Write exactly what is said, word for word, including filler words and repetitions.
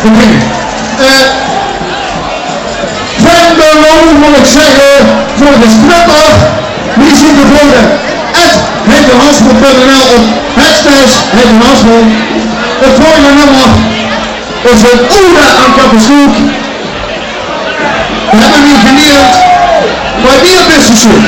Oké. Eh, Venlo, mót ich zègke, veur de stripper. Wie zeen de volgende? At Henk Hansel punt N L of hashtag Henk Hansel. Het volgende nummer is een ode aan Kappershoek. We hebben hem hier geleerd bij Bierbissensoep.